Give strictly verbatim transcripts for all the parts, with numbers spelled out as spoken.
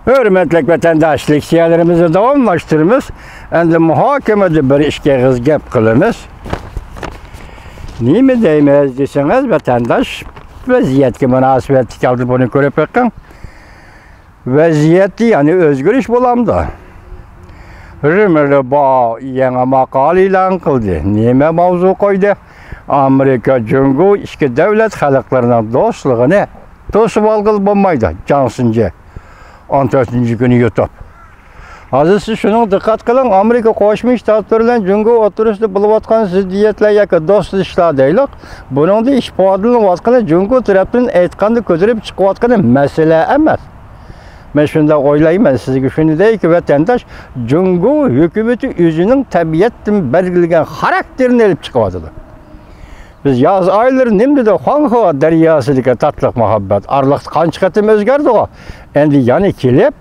ھۆرمەتلىك ۋەتەنداش، لېكسىيەلىرىمىزنى داۋاملاشتۇرىمىز. ئەمدى مۇھاكىمىدە بىر ئىككى ئېغىز گەپ قىلىمىز. نېمە دەيمىز دېسىڭىز، ۋەتەنداش، ۋەزىيەتكە مۇناسىۋەتلىك ھالدا بۇنى كۆرۈپ بېقىڭ. ۋەزىيەتتە يەنە ئۆزگىرىش بولامدۇ؟ رىمىربا يېڭى ماقالە ئېلان قىلدى. نېمە ماۋزۇ قويدى؟ ئامېرىكا، جۇڭگو ئىككى دۆلەت خەلقلىرىنىڭ دوستلۇقىنى توسۇۋالغىلى بولمايدۇ. جاڭ سىنجى ئون تۆتىنچى كۈنى يۇتۇپ. ھازىر سىز شۇنىڭغا دىققەت قىلىڭ، ئامېرىكا قوشما شتاتلىرى بىلەن جۇڭگو ئوتتۇرىسىدا بولۇۋاتقان زىددىيەتلەر ياكى دوستلىشىشلار دەيلۇق، بۇنىڭدا ئىپادىلىنىۋاتقىنى جۇڭگو تەرەپتىن ئېيتقاندا كۆتۈرۈپ چىقىۋاتقىنى مەسىلە ئەمەس. مەن شۇنداق ئويلايمەن، سىزگە شۇنى دەيكى، ۋەتەنداش، جۇڭگو ھۆكۈمىتى ئۆزىنىڭ تەبىئەتتىن بەلگىلىگەن خاراكتېرىنى ئېلىپ چىقىۋاتىدۇ. بىز ياز ئايلىرى نېمە دېدۇق؟ خۇاڭخې دەرياسىدىكى تاتلىق مۇھەببەت. ئارىلىقتا قانچە قېتىم ئۆزگەردىغۇ؟ ئەمدى يەنە كېلىپ،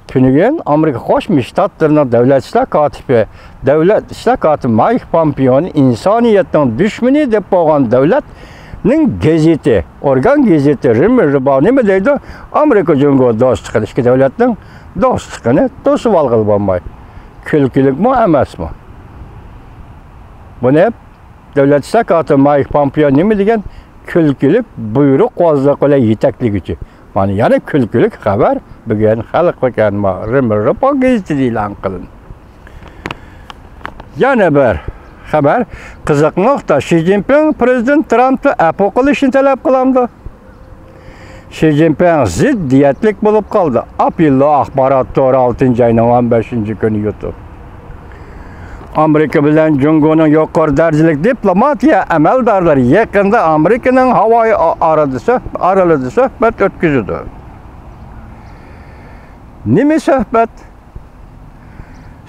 تۈنۈگۈن ئامېرىكا قوشما شتاتلىرىنىڭ دۆلەت ئىشلار كاتىپى، دۆلەت ئىشلار كاتىپى مايك پومپېئونى ئىنسانىيەتنىڭ دۈشمىنى دەپ بولغان دۆلەتنىڭ گېزىتى، ئورگان گېزىتى رىمىربا نېمە دەيدۇ؟ ئامېرىكا جۇڭگو دوستلۇقىنى، ئىككى دۆلەتنىڭ دوستلۇقىنى توسۇۋالغىلى بولماي. كۈلكىلىكمۇ ئەمەسمۇ؟ بۇنى دۆلەت ئىشلار كاتىپى مايك پومپېئو نېمە دېگەن؟ كۈلكىلىك بۇيرۇقۋازلىق بىلەن يېتەكلىگۈچى. مانا يەنە كۈلكىلىك خەۋەر بۈگۈن خەلق مۇكەنما رىمىربا گېزىتىدە ئېلان قىلىندى. يەنە بىر خەۋەر، قىزىق نۇقتا، شى جىنپىڭ پىرېزىدېنت ترامپنى ئەپۇ قىلىشنى تەلەپ قىلامدۇ؟ شى جىنپىڭ زىددىيەتلىك بولۇپ قالدى. ئاپېللو ئاخبارات تورى ئالتىنچى ئاينىڭ ئون بەشىنچى كۈنى يۇتۇپ. ئامېرىكا بىلەن جۇڭگونىڭ يۇقىرى دەرىجىلىك دىپلوماتىيە ئەمەلدارلىرى يېقىندا ئامېرىكىنىڭ ھاۋايى ئا-، ئارىدا سۆھ-، ئارىلىدا سۆھبەت ئۆتكۈزىدۇ. نېمە سۆھبەت؟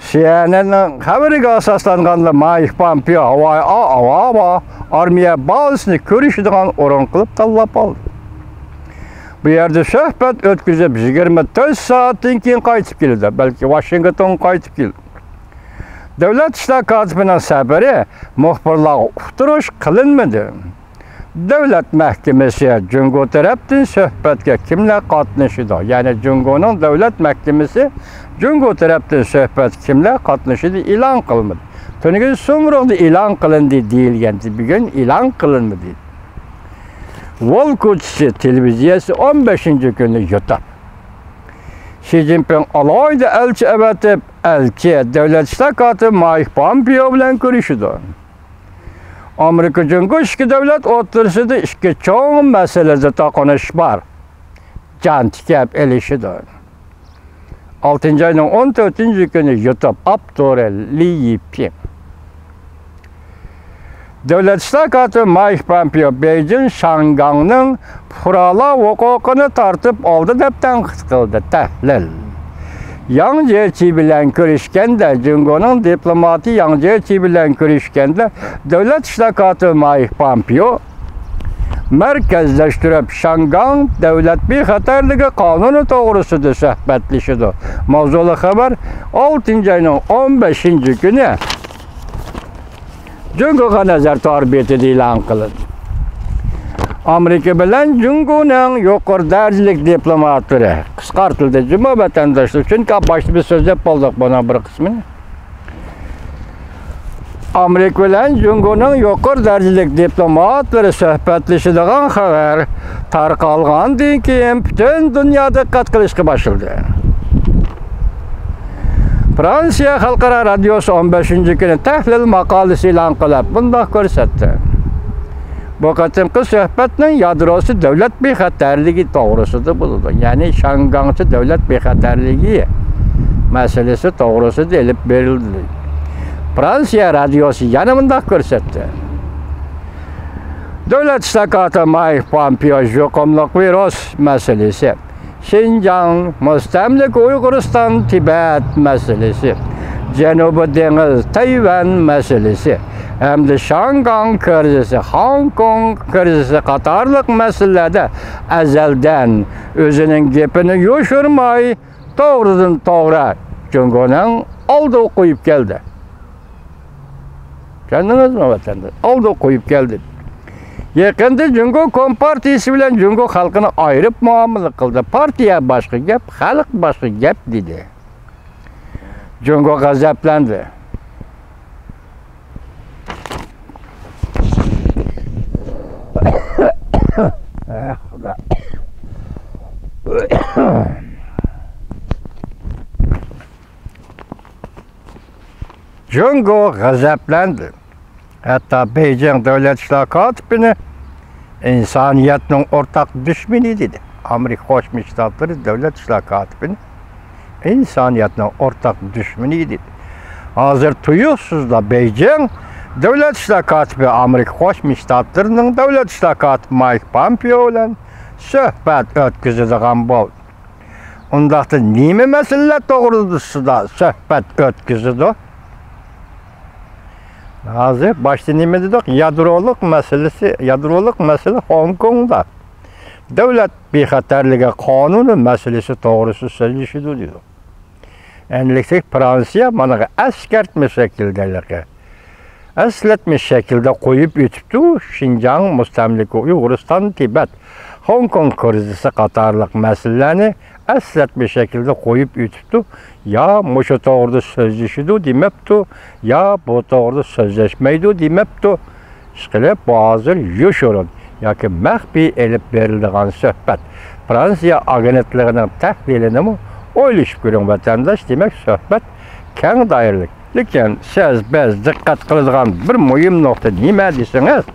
سىئېنئېننىڭ خەۋىرىگە ئاساسلانغاندا، مايك پومپېئو ھاۋايى ئا-، ھاۋا ئارمىيە بازىسىنى كۆرۈشىدىغان ئورۇن قىلىپ تاللاپ ئالدى. بۇ يەردە سۆھبەت ئۆتكۈزۈپ، يىگىرمە تۆت سائەتتىن كېيىن قايتىپ كېلىدۇ، بەلكى ۋاشىنگتونغا قايتىپ كېلىدۇ. دۆلەت ئىشلار كاتىپىنىڭ سەپىرى مۇخبىرلارغا ئۇقتۇرۇش قىلىنمىدى. دۆلەت مەھكىمىسى جۇڭگو تەرەپتىن سۆھبەتكە كىملەر قاتنىشىدۇ؟ يەنى جۇڭگونىڭ دۆلەت مەھكىمىسى جۇڭگو تەرەپتىن سۆھبەتكە كىملەر قاتنىشىدۇ ئېلان قىلمىدى. تۈنۈگۈن سۇمرۇغدا ئېلان قىلىندى دېيىلگەن، بۈگۈن ئېلان قىلىنمىدى. ۋول كوچىسى تېلېۋىزىيەسى ئون بەشىنچى كۈنى يۇتۇپ، شى جىنپىڭ ئالاھىدە ئەلچى ئەۋەتىپ، ئەلچى دۆلەت ئىشلار كاتىپى مايك پومپېئو بىلەن كۆرۈشىدۇ. ئامېرىكا جۇڭگو ئىككى دۆلەت ئوتتۇرىسىدا ئىككى چوڭ مەسىلىدە توقۇنۇش بار. جان تىكەپ ئېلىشىدۇ. ئالتىنچى ئاينىڭ ئون تۆتىنچى كۈنى يۇتۇپ، ئاپتورى لى يىپىڭ. دۆلەت ئىشلار كاتىپى مايك پومپېئو بېيجىڭ شياڭگاڭنىڭ پۇقرالار ھوقۇقىنى تارتىپ ئالدى دەپ تەنقىد قىلدى. تەھلىل. ياڭ جيېچى بىلەن كۆرۈشكەندە، جۇڭگونىڭ دىپلوماتى ياڭ جيېچى بىلەن كۆرۈشكەندە، دۆلەت ئىشلار كاتىپى مايك پومپېئو مەركەزلەشتۈرۈپ، شياڭگاڭ دۆلەت بىخەتەرلىكى قانۇنى توغرىسىدا سۆھبەتلىشىدۇ. ماۋزۇلۇق خەۋەر ئالتىنچى ئاينىڭ ئون بەشىنچى كۈنى جۇڭگوغا نەزەر تور بېتىدە ئېلان قىلىندى. ئامېرىكا بىلەن جۇڭگونىڭ يۇقىرى دەرىجىلىك دىپلوماتلىرى، قىسقارتىلدى جۇمۇ ۋەتەنداشلىرى، چۈنكى باشتا بىز سۆزلەپ بولدۇق بۇنىڭ بىر قىسمىنى. ئامېرىكا بىلەن جۇڭگونىڭ يۇقىرى دەرىجىلىك دىپلوماتلىرى سۆھبەتلىشىدىغان خەۋەر تارقالغاندىن كېيىن، پۈتۈن دۇنيا دىققەت قىلىشقا باشلىدى. فرانسىيە خەلقئارا رادىيوسى ئون بەشىنچى كۈنى تەھلىل ماقالىسى ئېلان قىلىپ، مۇنداق كۆرسەتتى: بۇ قېتىمقى سۆھبەتنىڭ يادروسى دۆلەت بىخەتەرلىكى توغرىسىدا بولىدۇ. يەنى شياڭگاڭچە دۆلەت بىخەتەرلىكى مەسىلىسى توغرىسىدا ئېلىپ بېرىلدى. فرانسىيە رادىيوسى يەنە مۇنداق كۆرسەتتى: دۆلەت ئىشلار كاتىپى مايك پومپېئو يۇقۇملۇق ۋىرۇس مەسىلىسى، شىنجاڭ، مۇستەملىكە ئۇيغۇرىستان، تىبەت مەسىلىسى، جەنۇبىي دېڭىز، تەيۋەن مەسىلىسى ھەمدە شياڭگاڭ كىرىزىسى، خوڭكوڭ كىرىزىسى قاتارلىق مەسىلىلەردە ئەزەلدىن ئۆزىنىڭ گېپىنى يوشۇرماي، توغرىدىن توغرا جۇڭگونىڭ ئالدىغا قويۇپ كەلدى. چۈشەندىڭىزمۇ، ۋەتەنداش؟ ئالدىغا قويۇپ كەلدى. يېقىندا جۇڭگو كومپارتىيىسى بىلەن جۇڭگو خەلقىنى ئايرىپ مۇئامىلە قىلدى. پارتىيە باشقا گەپ، خەلق باشقا گەپ، دېدى. جۇڭگو غەزەپلەندى. جۇڭگو غەزەپلەندى. ھەتتا بېيجىڭ دۆلەت ئىشلار كاتىپىنى ئىنسانىيەتنىڭ ئورتاق دۈشمىنى دېدى. ئامېرىكا قوشما شتاتلىرى دۆلەت ئىشلار كاتىپىنى ئىنسانىيەتنىڭ ئورتاق دۈشمىنى دېدى. ھازىر تۇيۇقسىزلا بېيجىڭ دۆلەت ئىشلار كاتىپى ئامېرىكا قوشما شتاتلىرىنىڭ دۆلەت ئىشلار كاتىپى مايك پامپېئو بىلەن سۆھبەت ئۆتكۈزىدىغان بولدى. ئۇنداقتا نېمە مەسىلىلەر توغرىسىدا سۆھبەت ئۆتكۈزىدۇ؟ ھازىر باشتا نېمە دېدۇق؟ يادرولۇق مەسىلىسى، يادرولۇق مەسىلە خوڭكوڭدا. دۆلەت بىخەتەرلىكى قانۇنى مەسىلىسى توغرىسىدا سۆزلىشىدۇ دېدۇق. ئەمدىلىكتە فرانسىيە مانىغا ئەسكەرتمە شەكلىدە ھېلىقى ئەسلەتمە شەكلىدە قويۇپ ئۆتۈپتۇ. شىنجاڭ، مۇستەملىكە ئۇيغۇرىستان، تىبەت، خوڭكوڭ كىرىزىسى قاتارلىق مەسىلىلەرنى ئەسلەتمە شەكلىدە قويۇپ ئۆتۈپتۇ. يا مۇشۇ توغرىدا سۆزلىشىدۇ دېمەپتۇ، يا بۇ توغرىدا سۆزلەشمەيدۇ دېمەپتۇ. ئىشقىلىپ، بۇ ھازىر يوشۇرۇن ياكى مەخپىي ئېلىپ بېرىلىدىغان سۆھبەت. فرانسىيە ئاگېنتلىقىنىڭ تەھلىلىنىمۇ ئويلىشىپ كۆرۈڭ، ۋەتەنداش. دېمەك، سۆھبەت كەڭ دائىرىلىك. لېكىن سىز، بىز دىققەت قىلىدىغان بىر مۇھىم نۇقتا نېمە دېسىڭىز،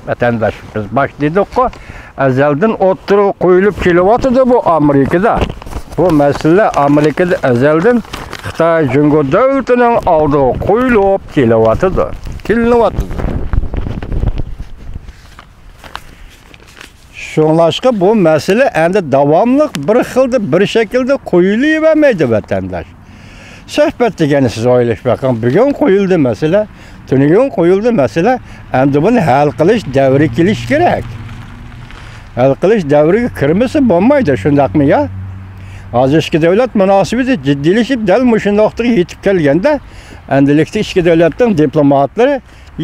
ۋەتەنداش، بىز باش دېدۇققۇ، ئەزەلدىن ئوتتۇرىغا قويۇلۇپ كېلىۋاتىدۇ بۇ ئامېرىكىدا. بۇ مەسىلە ئامېرىكىدا ئەزەلدىن خىتاي جۇڭگو دۆلىتىنىڭ ئالدىغا قويۇلۇپ كېلىۋاتىدۇ. كېلىنىۋاتىدۇ. شۇڭلاشقا بۇ مەسىلە ئەمدى داۋاملىق بىر خىلدا، بىر شەكىلدە قويۇلۇۋەرمەيدۇ، ۋەتەنداش. سۆھبەت دېگەننى سىز ئويلىشىپ بېقىڭ. بۈگۈن قويۇلدى مەسىلە، تۈنۈگۈن قويۇلدى مەسىلە. ئەمدى بۇنى ھەل قىلىش دەۋرى كېلىشى كېرەك. ھەل قىلىش دەۋرىگە كىرمىسە بولمايدۇ، شۇنداقمۇ يا؟ ھازىر ئىككى دۆلەت مۇناسىۋىتى جىددىيلىشىپ، دەل مۇشۇ نۇقتىغا يېتىپ كەلگەندە، ئەمدىلىكتە ئىككى دۆلەتنىڭ دىپلوماتلىرى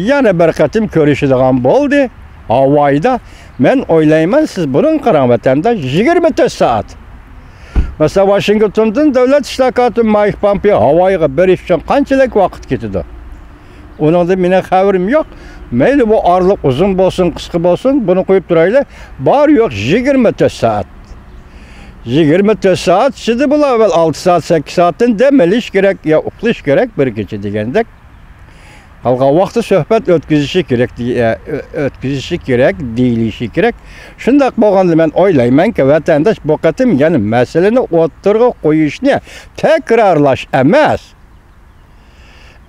يەنە بىر قېتىم كۆرۈشىدىغان بولدى ھاۋايدا. مەن ئويلايمەن، سىز بۇرۇن قاراڭ، ۋەتەنداش، يىگىرمە تۆت سائەت. مەسىلەن، ۋاشىنگتوندىن دۆلەت ئىشلار كاتىپى مايك پامپېئو ھاۋايغا بېرىش ئۈچۈن قانچىلىك ۋاقىت كېتىدۇ؟ ئۇنىڭدىن مېنىڭ خەۋىرىم يوق. مەيلى، بۇ ئارىلىق ئۇزۇن بولسۇن، قىسقا بولسۇن، بۇنى قويۇپ تۇرايلى. بار يوق يىگىرمە تۆت سائەت. يىگىرمە تۆت سائەت ئىچىدە بۇلار ئەۋۋەل ئالتە سائەت، سەككىز سائەتتىن دەم ئېلىش كېرەك يا ئۇخلىشى كېرەك بىر كېچە دېگەندەك. قالغان ۋاقىتتا سۆھبەت ئۆتكۈزۈشى كېرەك، دېگە-، ئۆ-، ئۆتكۈزۈشى كېرەك، دېيىلىشى كېرەك. شۇنداق بولغاندا، مەن ئويلايمەنكى، ۋەتەنداش بۇ قېتىم يەنە مەسىلىنى ئوتتۇرىغا قويۇشنى تەكرارلاش ئەمەس.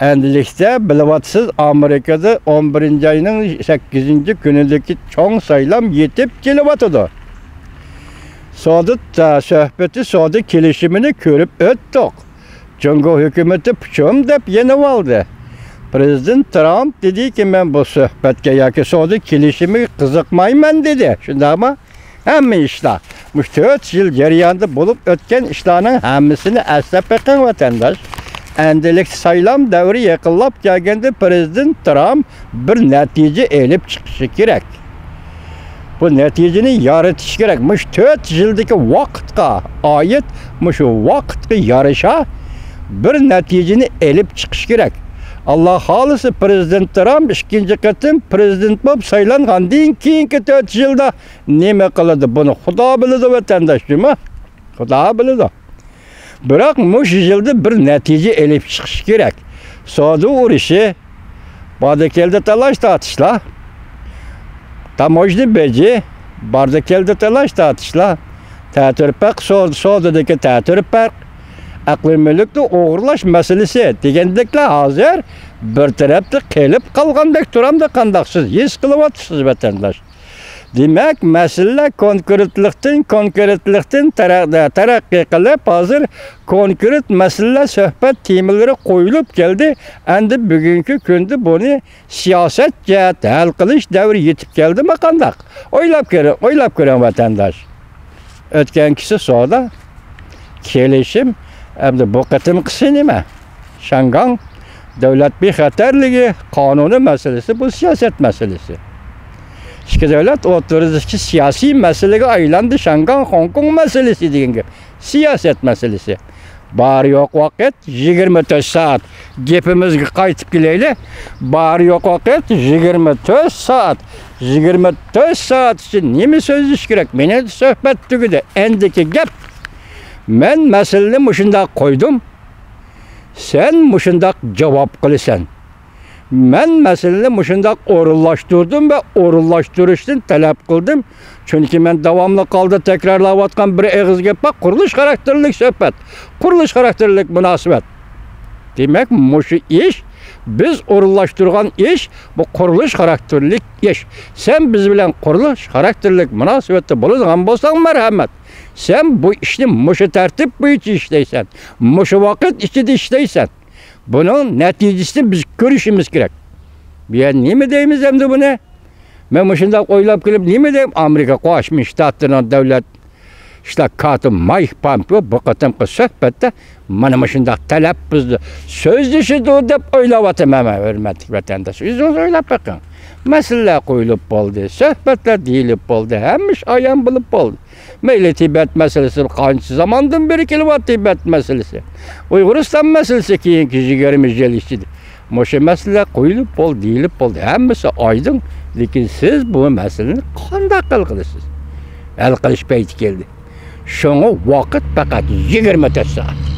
ئەمدىلىكتە بىلىۋاتىسىز، ئامېرىكىدا ئون بىرىنچى ئاينىڭ سەككىزىنچى كۈنىدىكى چوڭ سايلام يېتىپ كېلىۋاتىدۇ. سودا، سۆھبىتى، سودا كېلىشىمىنى كۆرۈپ ئۆتتۇق. جۇڭگو ھۆكۈمىتى پۇچۇم دەپ يېنىۋالدى. پىرېزىدېنت ترامپ دېدىكى، مەن بۇ سۆھبەتكە ياكى سودا كېلىشىمىگە قىزىقمايمەن، دېدى. شۇنداقمۇ؟ ھەممە ئىشلار، مۇشۇ تۆت يىل جەريانىدا بولۇپ ئۆتكەن ئىشلارنىڭ ھەممىسىنى ئەسلەپ بېقىڭ، ۋەتەنداش. ئەمدىلىكتە سايلام دەۋرى يېقىنلاپ كەلگەندە، پىرېزىدېنت ترامپ بىر نەتىجە ئېلىپ چىقىشى كېرەك. بۇ نەتىجىنى يارىتىشى كېرەك. مۇشۇ تۆت يىلدىكى ۋاقىتقا ئائىت، مۇشۇ ۋاقىتقا يارىشا بىر نەتىجىنى ئېلىپ چىقىشى كېرەك. ئاللا خالىسا، پىرېزىدېنت ترامپ ئىككىنچى قېتىم پىرېزىدېنت بولۇپ سايلانغاندىن كېيىنكى تۆت يىلدا نېمە قىلىدۇ؟ بۇنى خۇدا بىلىدۇ، ۋەتەنداش، جۇمۇ. خۇدا بىلىدۇ. بىراق مۇشۇ يىلدا بىر نەتىجە ئېلىپ چىقىش كېرەك. سودا ئۇرۇشى، باردا كەلدى تالاش تارتىشلار. تاموژنا بېجى، باردا كەلدى تالاش تارتىشلار. تەتۈرپەق سو-، سودىدىكى تەتۈرپەق. ئەقلىي مۈلۈكنى ئوغرىلاش مەسىلىسى دېگەندەكلەر ھازىر بىر تەرەپتە قېلىپ قالغاندەك تۇرامدۇ، قانداق سىز ھېس قىلىۋاتىسىز، ۋەتەنداش؟ دېمەك، مەسىلىلەر كونكرېتلىقتىن، كونكرېتلىقتىن تەرە-، تەرەققىي قىلىپ، ھازىر كونكرېت مەسىلىلەر، سۆھبەت تېمىلىرى قويۇلۇپ كەلدى. ئەمدى بۈگۈنكى كۈندە بۇنى سىياسەت جەھەتتە ھەل قىلىش دەۋرى يېتىپ كەلدىمۇ قانداق؟ ئويلاپ كۆرۈڭ، ئويلاپ كۆرۈڭ، ۋەتەنداش. ئۆتكەنكىسى سودا، كېلىشىم، ئەمدى بۇ قېتىمقىسى نېمە؟ شياڭگاڭ دۆلەت بىخەتەرلىكى قانۇنى مەسىلىسى، بۇ سىياسەت مەسىلىسى. ئىككى دۆلەت ئوتتۇرىسىدىكى سىياسىي مەسىلىگە ئايلاندى شاڭگاڭ، خوڭكوڭ مەسىلىسى دېگەن گەپ. سىياسەت مەسىلىسى. بار يوق ۋاقىت يىگىرمە تۆت سائەت. گېپىمىزگە قايتىپ كېلەيلى. بار يوق ۋاقىت يىگىرمە تۆت سائەت. يىگىرمە تۆت سائەت ئىچىدە نېمە سۆزلىشىش كېرەك؟ مېنىڭ سۆھبەت تۈگىدى. ئەندىكى گەپ. مەن مەسىلىنى مۇشۇنداق قويدۇم. سەن مۇشۇنداق جاۋاب قىلىسەن. مەن مەسىلىنى مۇشۇنداق ئورۇنلاشتۇردۇم ۋە ئورۇنلاشتۇرۇشنى تەلەپ قىلدىم. چۈنكى مەن داۋاملىق ھالدا تەكرارلاۋاتقان بىر ئېغىز گەپ بار، قۇرۇلۇش خاراكتېرلىك سۆھبەت، قۇرۇلۇش خاراكتېرلىك مۇناسىۋەت. دېمەك، مۇشۇ ئىش، بىز ئورۇنلاشتۇرغان ئىش، بۇ قۇرۇلۇش خاراكتېرلىك ئىش. سەن بىز بىلەن قۇرۇلۇش خاراكتېرلىك مۇناسىۋەتتە بولىدىغان بولساڭ، مەرھەمەت. سەن بۇ ئىشنى مۇشۇ تەرتىپ بويىچە ئىشلەيسەن، مۇشۇ ۋاقىت ئىچىدە ئىشلەيسەن. بۇنىڭ نەتىجىسىنى بىز كۆرۈشىمىز كېرەك. بۇ يەردە نېمە دەيمىز ئەمدى بۇنى؟ مەن مۇشۇنداق ئويلاپ كېلىپ، نېمە دەيمەن؟ ئامېرىكا قوشما شتاتلىرىنىڭ دۆلەت ئىشلار كاتىپى مايك پامپېئو بۇ قېتىمقى سۆھبەتتە مانا مۇشۇنداق تەلەپپۇزدا سۆزلىشىدۇ دەپ ئويلاۋاتىمەن مەن، ھۆرمەتلىك ۋەتەنداش. ئۆزىڭىز ئويلاپ بېقىڭ. مەسىلىلەر قويۇلۇپ بولدى، سۆھبەتلەر دېيىلىپ بولدى، ھەممە ئىش ئايان بولۇپ بولدى. مەيلى تىبەت مەسىلىسى قانچە زاماندىن بېرى كېلىۋاتىدۇ، تىبەت مەسىلىسى. ئۇيغۇرىستان مەسىلىسى كېيىنكى يىگىرمە يىل ئىچىدە. مۇشۇ مەسىلىلەر قويۇلۇپ بولدى، دېيىلىپ بولدى، ھەممىسى ئايدىڭ. لېكىن سىز بۇ مەسىلىنى قانداق ھەل قىلىسىز؟ ھەل قىلىش پەيتى كەلدى. شۇڭا ۋاقىت پەقەت يىگىرمە تۆت سائەت.